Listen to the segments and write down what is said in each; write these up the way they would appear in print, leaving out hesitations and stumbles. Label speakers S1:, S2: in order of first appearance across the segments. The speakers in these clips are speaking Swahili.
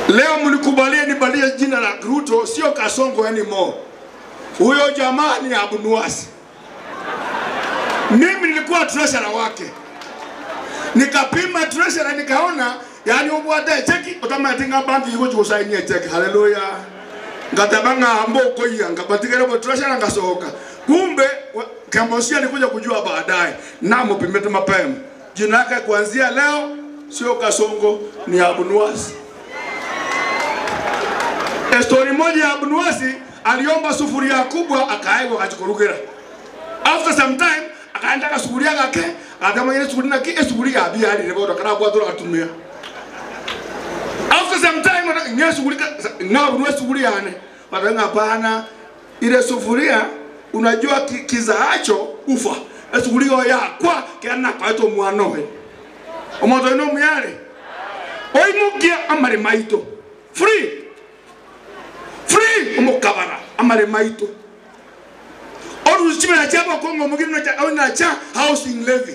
S1: Leo mnikubalie nibalie jina la Ruto, sio Kasongo anymore. Huyo jamaa ni Abunuasi. Mimi nilikuwa treasurer wake. Nikapima treasurer nikaona yani ubwate cheki utamatinga banki yuko kusainia cheki. Haleluya. Ngatabanga amboko iya ngapatikana kwa treasurer ngasoka. Kumbe Kambosia alikuja kujua baadaye. Na mpime tu mapema. Jina lake kuanzia leo sio Kasongo ni Abunuasi. Story moja ya Abunuasi aliomba sufuria kubwa akaegwa akachukurukira. After some time akaenda kasufuria kake akama ile sufuria ki sufuria abia ali rebodo kana kwa tora atumia. After some time ngia sufuria na Abunuasi sufuria ane. Watanga hapana ile sufuria unajua kizaacho ufa. Sufuria ya kwa kana kwa to mwanoe. Omoto ino muyale. Oimukia amare maito. Free. Free omokabara amare maito. Oru chimena chapa Kongo mugino cha cha housing levy.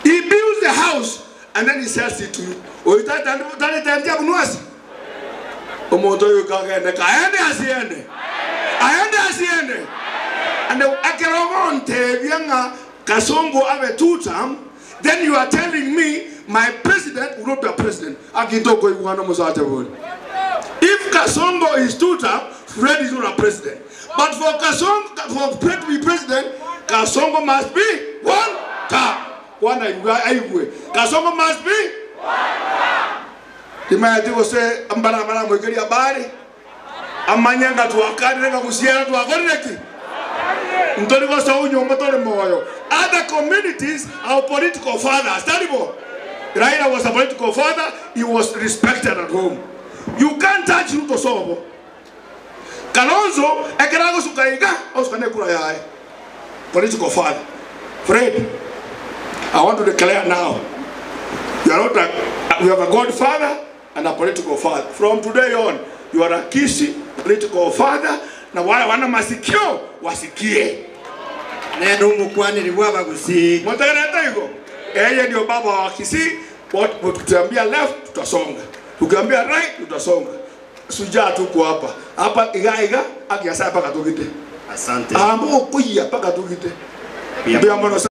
S1: He builds the house and then he sells it to you. Oitata tale tale Abunuasi. Omoto yukagende kaende asiende. Aende asiende. And akerogonte bianga Kasongo abe two term. Then you are telling me my president will not be a president. Akitoko iguano musaate bodi. If Kasongo is two term, Fred is not a president. But for Kasongo, for Fred to be president, Kasongo must be one term. One aigwe. Kasongo must be one term. Timayati say ambara ambara mwekeli habari. Amanyanga tuwakari nga kusiana tuwakoreki. Mtori kwa saunyo mtore moyo. Other communities are political fathers. Taribo. Raila was a political father. He was respected at home. You can't touch Ruto sobo. Kalonzo ekerago sukaiga osukane kura yae. Political father. Fred, I want to declare now. You are not a, you have a godfather and a political father. From today on, you are a Kisii political father. Na wale wana masikio wasikie.
S2: Neno mkwani ni baba Kisii.
S1: Mtakanata hivyo. Yeye ndio baba wa Kisii. Tukiambia left tutasonga. Tukiambia right tutasonga. Sujaa tuko hapa. Hapa iga iga akiasa paka tukite.
S2: Asante.
S1: Ambo kuya paka tukite. Ndio.